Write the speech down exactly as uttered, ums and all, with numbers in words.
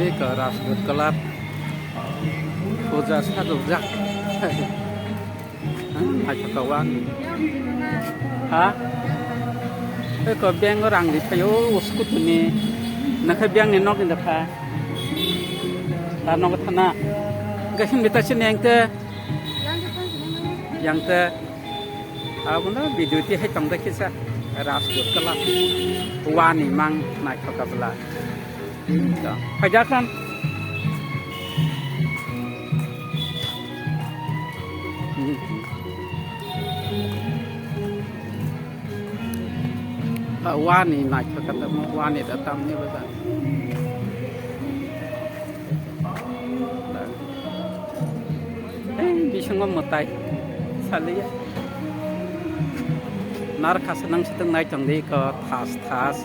Eko Rajkot Club puja sajokjak. Naithotok wan. Ha? Eko bank o rang ri phaio, o scooty ni. Nakhai bank ni nok ni da pha. Ta nok thana. Gasim bita sini yang te. Yang te. Abono video ti hai tong da kisa. Rajkot Club. Wani mang naithotok bwla. Phaijak khan. Wani naithotok kha tamo, wani da tamni bwsa. Ei, bisingo mwtai saliya. Nar khasa nang sitwng nai tongdi ko thas thas.